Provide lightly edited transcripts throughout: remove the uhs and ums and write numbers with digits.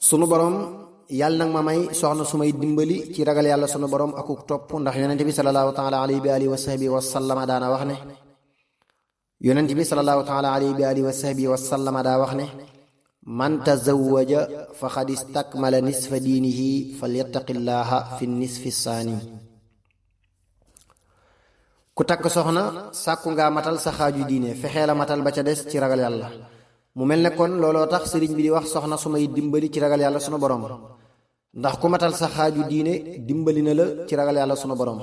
sunu borom yàlla nag ma may soxna su may dimbali ci ragal yàlla sunu borom akuk topp, ndax yonent bi sallallahu taala alayhi bi alihi wa sahbihi wa sallama daana wax ne yonent bi sallallahu taala alayhi bi alihi wa sahbihi wa sallama daa wax ne man tazawwaja faqad istakmala nisfa diinihi falyattaqillaha fi nisfi saani. ku takk soxna sàkku ngaa matal sa xaaju diine, fexee la matal ba ca des ci ragal yàlla. mu mel ne kon looloo tax sëriñ bi di wax soxna su may dimbali ci ragal yàlla sunu borom, ndax ku matal sa xaaju diine dimbali na la ci ragal yàlla sunu borom.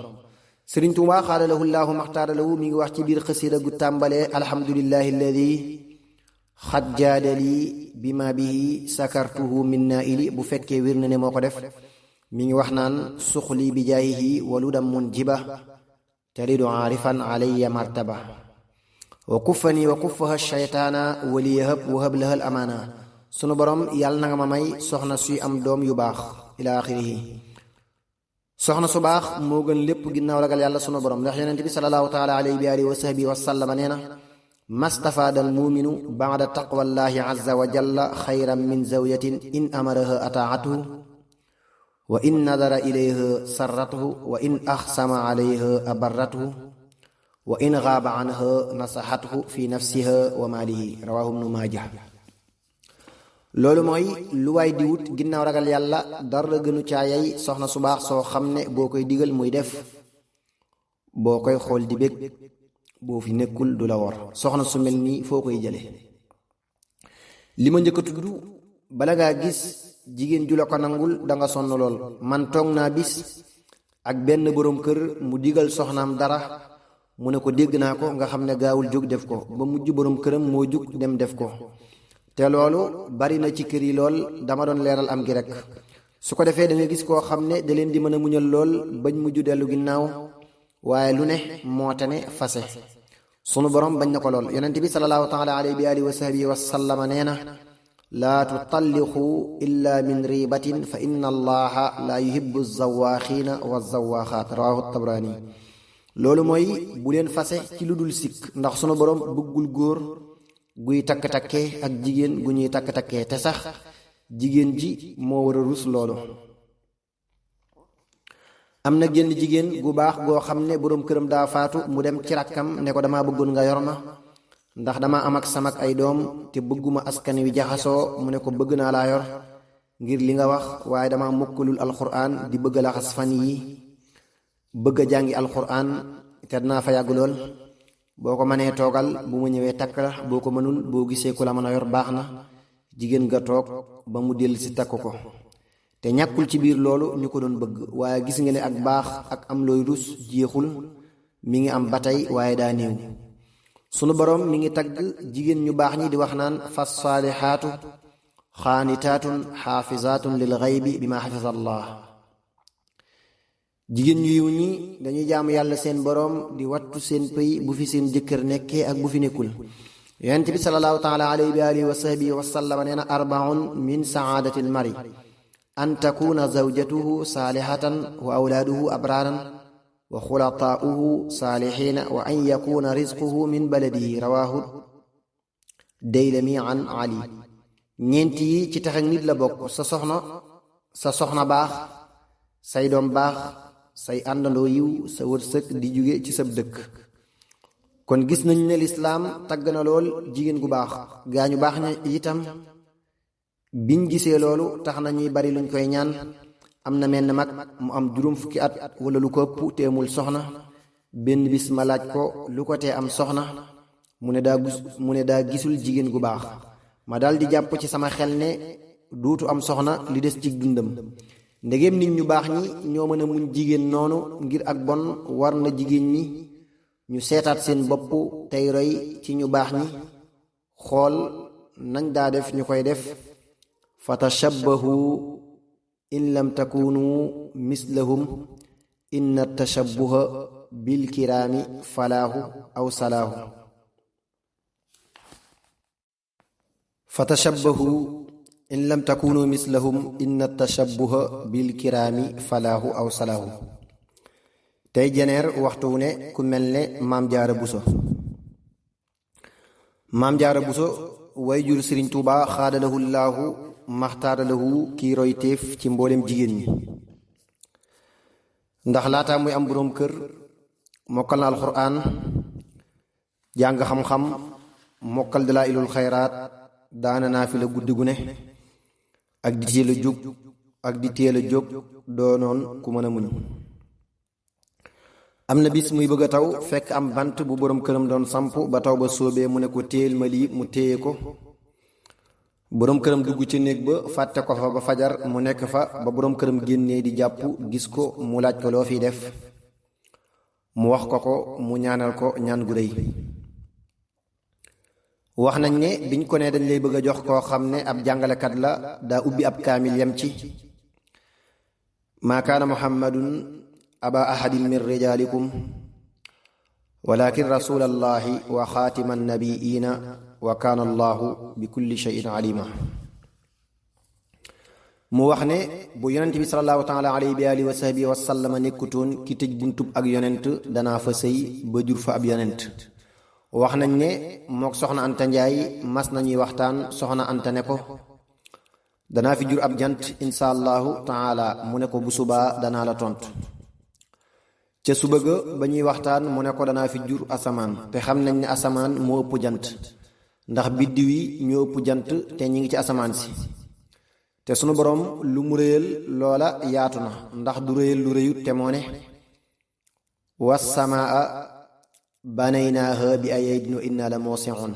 sëriñ Tuubaa xaadalahu llaahu maxtaaralahu mi ngi wax ci biir xasida gu tàmbalee alhamdulillahi alladi xad jaadali bima bihi sakartuhu min naili. bu fekkee wér na ne moo ko def, mi ngi wax naan suxli bi jaayihi waludam munjiba taridu aarifan alayya martaba wa kuffani wa kuffaha shaytaana wali yahab wahab lahal amaana. sunu borom yàlla na nga ma may soxna suy am doom yu baax ila axirihi. soxna su baax moo gën lépp ginnaaw ragal yàlla sunu borom, ndax yonent bi sallallahu taala alayhi bi alihi wa sahbihi wa sallama nee na mastafaadal muminu baada taqwallahi azza wa jalla xayran min zawjatin in amaraha ataatuhu wa in nadara ilayha sarratuhu wa in axsama alayha abarratuhu wa in gaaba anha nasaxatuhu fi nafsiha wa maalihi. rawahu ibnu maaja. loolu mooy lu waay di wut ginnaaw ragal yàlla dara gënu caayay soxna su baax soo xam ne boo koy digal muy def, boo koy xool di bég, boo fi nekkul du la wor. soxna su mel nii foo koy jële. li ma njëkk a tudd bala ngaa gis jigéen ju la ko nangul danga sonn lool. man toog naa bis ak benn boroom kër mu digal soxnaam dara, mu ne ko dégg naa ko, nga xam ne gaawul jóg def ko, ba mujj boroom këram moo jóg dem def ko. te loolu bari na ci kër yi lool, dama doon leeral am gi rek. su ko defee da nga gis koo xam ne da leen di mën a muñal lool bañ mujj dellu ginnaaw, waaye lu ne moo tane fase. sunu borom bañ na ko lool. yonent bi sallallahu taala alayhi bi alihi wa sahbihi wa sallama nee na laa tutalliqu illa min ribatin fa inna allaha la yuhibbu zawaaxiina wa zawaaxaat. rawahu tabrani. loolu mooy bu leen fase ci lu dul sikk, ndax sunu borom bëggul góor guy takk-takkee ak jigéen gu ñuy takk-takkee, te sax jigéen ji moo war a rus loolu. am na génn jigéen gu baax goo xam ne boroom këram daa faatu, mu dem ci rakkam ne ko dama bëggoon nga yor ma, ndax dama am ak sama ay doom te bëgguma askan wi jaxasoo. mu ne ko bëgg naa laa yor ngir li nga wax, waaye dama mokkalul alxuraan di bëgg a laxas fan yi, bëgg a jàngi alxuraan te dinaa fa yàgg lool. boo ko mënee toogal, bu ma ñëwee takk la, boo ko mënul boo gisee ku la mën a yor baax na. jigéen nga toog ba mu dellu si takk ko. te ñàkkul ci biir loolu ñu ko doon bëgg, waaye gis nga ne ak baax ak am looy rus jeexul, mi ngi am ba tey waaye daa néew. sunu boroom mi ngi tagg jigéen ñu baax ñi di wax naan fas saalihaatu xaanitaatun xaafizaatun lil xaybi bi ma xafisa allah. jigéen ñu yiw ñi dañuy jaamu yàlla seen boroom di wattu seen pëy bu fi seen jëkkër nekkee ak bu fi nekkul. yonent bi sallallahu taala alayhi bi alihi wa sahbihi wa sallama nee na arbaun min saadati al mari an takuna zawjatuhu saalihatan wa awlaaduhu abraaran wa xulataauhu saalihiina wa an yakuna rizquhu min baladihi. rawaahu daylami an ali. ñeent yi ci tax ak nit la bokk: sa soxna baax, say doom baax, say àndandoo yiw, sa wërsëg di jóge ci sab dëkk. kon gis nañu ne lislaam tagg na lool jigéen gu baax. gaañu baax ña itam biñ gisee loolu tax na ñuy bari luñ koy ñaan. am na menn mag mu am juróom fukki at wala lu ko ëpp teemul soxna. benn bis ma laaj ko lu ko tee am soxna, mu ne daa gisul jigéen gu baax. ma dal di jàpp ci sama xel ne duutu am soxna li des ci dundam. ndegem nit ñu baax ñi ñoo mën a muñ jigéen noonu ngir ak bon, war na jigéen ñi ñu seetaat seen bopp tey roy ci ñu baax ñi, xool nañ daa def ñu koy def. fa tashabbahu in lam takunu mislahum inna tashabbuha bil kiraami falaahu aw salaahu. fa tashabbahu in lam takunu mislahum inna tashabbuha bil kiraami falaahu aw salaahu. tey jeneer waxtu wu ne ku mel ne maam jaara buso. maam jaara buso way jur sëriñ tuuba xaadalahu llaahu maxtaara lahu kii royteef ci mboolem jigéen ñi, ndax laataa muy am boroom kër mokkal na alxuraan, jàng xam-xam, mokkal dalaa'ilul xayraat, daana naafila guddi gu ne ak di teel a jóg doonoon ku mën a muñ. am na bis muy bëgg a taw fekk am bant bu boroom këram doon samp ba taw ba sóobee mu ne ko téel ma lii, mu téye ko. boroom këram dugg ci néeg ba fàtte ko fa ba fajar mu nekk fa ba boroom këram génnee di jàpp gis ko, mu laaj ko loo fiy def. mu wax ko mu ñaanal ko ñaan gu rëy. wax nañ ne biñ ko ne dañ lay bëgg a jox koo xam ne ab jàngalekat la, daa ubbi ab kaamil yem ci maa kaana muhammadun aba ahadin min rijaalikum walakin rasulallahi wa xaatima annabiina wa kaana allahu bi kulli shay'in alima. mu wax ne bu yonent bi sallallahu taala alayhi bi alihi wa sahbihi wa sallama nekkutoon ki tëj buntub ak yonent danaa fa sëy ba jur fa ab yonent. wax nañ ne mook soxna Anta Njaay mas nañuy waxtaan, soxna Anta ne ko danaa fi jur ab jant insha allahu taala, mu ne ko bu subaa danaa la tontu. ca suba ga ba ñuy waxtaan mu ne ko danaa fi jur asamaan, te xam nañ ne asamaan moo ëpp jant, ndax biddiw yi ñoo ëpp jant te ñi ngi ci asamaan si. te sunu boroom lu mu réyal loola yaatu na, ndax du réyal lu réyut, te moo ne wassamaa banaynaaha bi aydin wa inna la muusi'uun.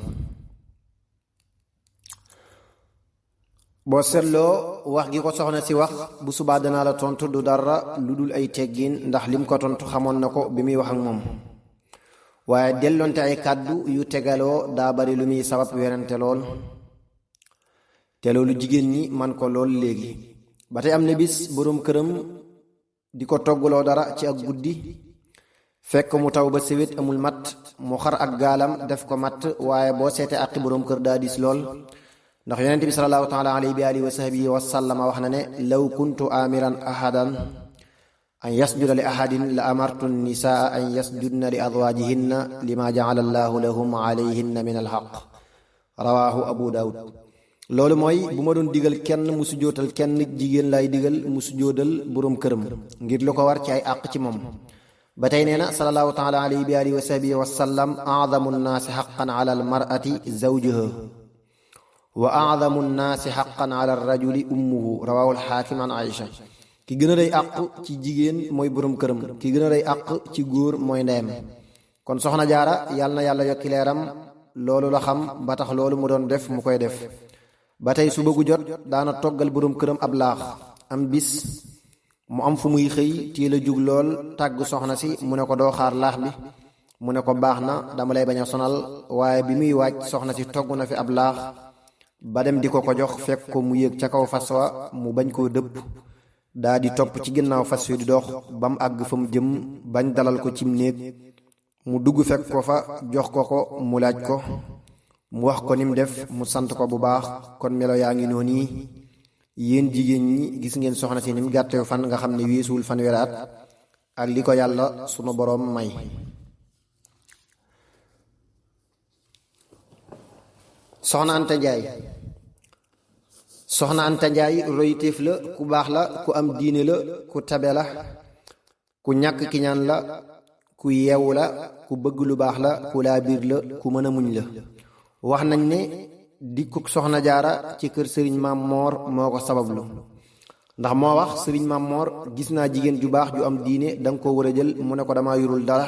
boo seetloo wax gi ko soxna si wax bu subaa danaa la tontu du dara lu dul ay teggiin, ndax lim ko tontu xamoon na ko bi muy wax ak moom. waaye delloonte ay kàddu yu tegaloo daa bari lu muy sabab werante lool, te loolu jigéen ñi man ko lool léegi. ba tey am na bis boroom këram di ko toggaloo dara ci ak guddi, fekk mu taw ba siwit amul matt, mu xar ak gaalam def ko matt. waaye boo seetee àqi boroom kër daa diis lool, ndax yonent bi sallallahu taala alayhi bi alihi wa sahbihi wa sallama wax na ne law kuntu amiran ahadan an yasjuda li ahadin la amartu nisaa an yasjudna li azwajihinna lima ja'ala allahu lahum alayhinna min alhaq, rawahu abu daawud. loolu mooy bu ma doon digal kenn mu sujjóotal kenn, jigéen lay digal mu sujjóotal boroom këram ngir lu ko war ci ay àq ci moom. ba tey nee na sallallahu taala alayhi bi alihi wa sahbihi wa sallam a'zamu nnaasi haqqan ala almar'ati zawjuha wa a'zamu nnaasi haqqan ala rajuli ummuhu, rawahu alxaakim an Aïcha. ki gën a rëy àq ci jigéen mooy boroom këram, ki gën a rëy àq ci góor mooy ndeyam. kon soxna jaara yàlla na yàlla yokki leeram, loolu la xam ba tax loolu mu doon def mu koy def. ba tey suba gu jot daana toggal boroom këram ab laax. am bis mu am fu muy xëy téel a jug lool, tàgg soxna si mu ne ko doo xaar laax bi, mu ne ko baax na dama lay bañ a sonal. waaye bi muy waaj soxna si togg na fi ab laax ba dem di ko jox, fekk ko mu yéeg ca kaw fas wa, mu bañ koo dëpp, daa di topp ci ginnaaw fas wi di dox ba mu àgg fa mu jëm, bañ dalal ko cim néeg. mu dugg fekk ko fa, jox ko mu laaj ko, mu wax ko ni mu def, mu sant ko bu baax. kon melo yaa ngi noonu. yéen jigéen ñi gis ngeen soxna si ni mu gàttew fan, nga xam ne weesuwul fanweeri at ak li ko yàlla sunu boroom may. soxna Anta Njaay royteef la, ku baax la, ku am diine la, ku tabe la, ku ñàkk kiñaan la, ku yeewu la, ku bëgg lu baax la, ku laabiir la, ku mën a muñ la. wax nañ ne dikkuk soxna jaara ci kër sëriñ Maam Moor moo ko sabablu, ndax moo wax sëriñ Maam Moor gis naa jigéen ju baax ju am diine, danga ko war a jël. mu ne ko dama yurul dara,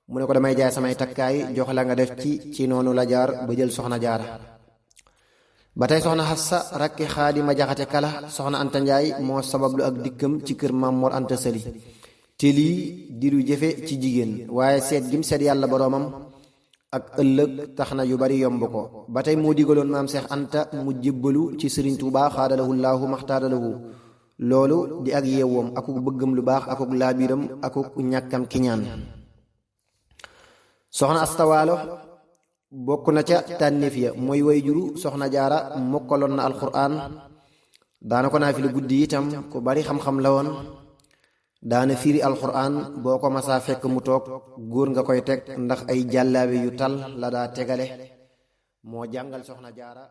mu ne ko damay jaay samay takkaay jox la nga def ci noonu la jaar ba jël soxna jaara. ba tey soxna Xassa rakki Xaadima Jaxate Kala, soxna Anta Njaay moo sabablu ak dikkam ci kër Maam Moor Anta Sali. te lii di lu jëfe ci jigéen, waaye seet gim seet yàlla boroomam ak ëllëg tax na yu bari yomb ko. ba tey moo digaloon maam Seex Anta mu jébbalu ci Sëriñ Tuubaa xaadalahu llaahu maxtaadalahu. loolu di ak yeewoom, akuk bëggam lu baax, akuk laabiram, akuk ñàkkam kiñaan. soxna Astawaalo bokk na ca tànnéef ya, mooy way juru soxna jaara, mokkaloon na alxuraan, daana ko naafila guddi itam, ku bari xam-xam la woon. daana firi alxuraan, boo ko masaa fekk mu toog góor nga koy teg, ndax ay jàllaabe yu tal la daa tegale. moo jàngal soxna jaara